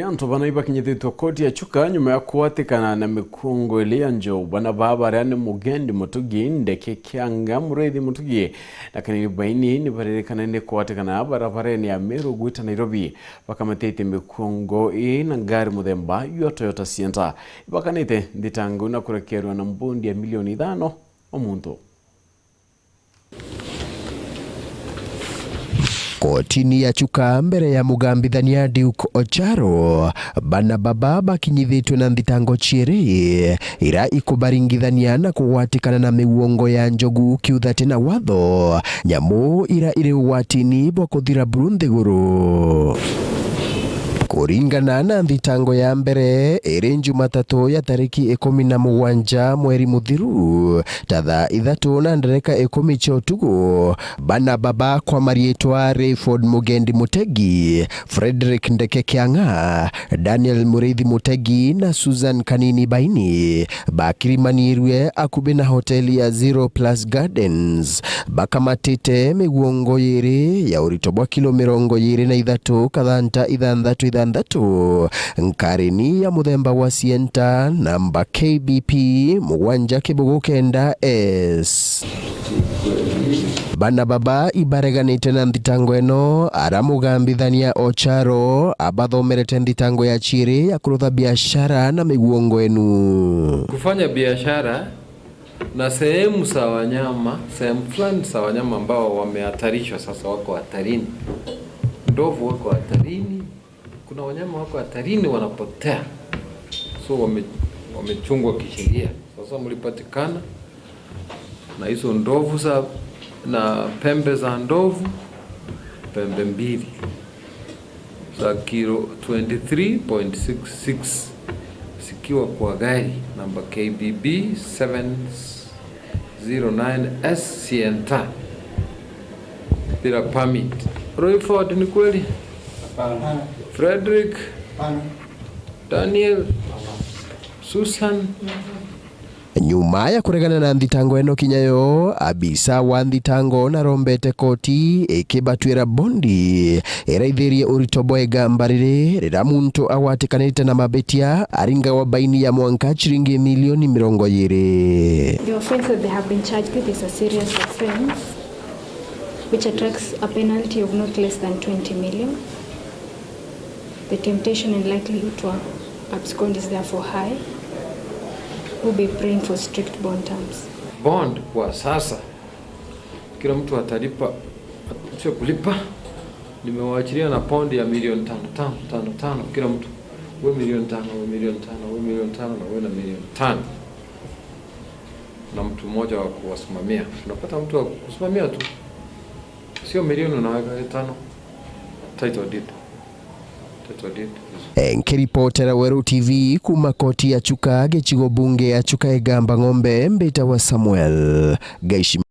Antu bana ibakinyithitwe koti ya Chuka nyuma ya kuwatikana na mikungo ili ya njobu. Bana baba ni Mugendi Mutugi, Ndeke Kianga, Mureithi Mutugi na Kanini Baini ni baririkana ni kuwatikana barabarani ya Meru gwita Nairobi, bakamatite mikungo ii na ngari muthemba ya Toyota Sienta. Ibakanite nthitango na kurekerwa na mbundi ya milioni 5 omuntu. Kotini ya Chuka mbere ya mugambithania Duke Ocharo, bana baba bakinyithitwe na nthitango chiiri ira ikubaringithania na kugwatikana na miuongo ya njogu kiuthate na watho, nyamu ira iri ugwatini bwa kuthira buru nthiguru. Kuringana na nthitango ya mbere iri Njumatatu ya tariki 17 mweri muthiru ta thaa 3:10 cia utuku, bana baba kwa marietwa Rayford Mugendi Mutegi, Frederick Ndeke Kiang'a, Daniel Mureithi Mutegi na Susan Kanini Baini bakirimanirwe akubi na hoteli ya Zero Plus Gardens, bakamatite miguongo yiri ya urito bwa kilo 23.66 nkarini ya muthemba wa Sienta namba KBP 7 0 9 S. Bana baba ibareganite na nthitango eno aramugambithania Ocharo abathomerete nthitango ya chiri ya kurutha biashara na miguongo enu. Kufanya biashara na sehemu za wanyama, sehemu fulani za wanyama ambao wamehatarishwa, sasa wako hatarini, ndovu wako hatarini, kuna wanyama wako hatarini wanapotea, so wamechungwa kisheria. Sasa mlipatikana na hizo ndovu za na pembe za ndovu, pembe mbili za kilo 23.66 zikiwa kwa gari namba KBB 709S Sienta bila permit. Royford, ni kweli? Frederick? Daniel? Susan? Nyuma ya kuregana na nthitango eno kinyayo, abisa wa nthitango narombete koti ikibatwira bondi iraithirie urito bwa igamba riri rira muntu agwatikanite na mabitia aringawa baini ya mwanka chiringi milioni 20. The offense that they have been charged with is a serious offense which attracts a penalty of not less than 20 million. The temptation and likelihood to abscond is therefore high. We'll be praying for strict bond terms. Bond kwa sasa kila mtu atalipa, sio kulipa, nimewaachilia na bond ya milioni 5 5 5 5 kila mtu, we milioni 5, we milioni 5, we milioni 5 na we na milioni 5, na mtu mmoja wa kuwasimamia. Unapata mtu wa kusimamia tu, sio milioni unaweka 5, title deed. Title deed. Nkiripotera Weru TV kuma koti ya Chuka, gicigo bunge ya Chuka, Igamba Ng'ombe, mbita wa Samuel Gaishi.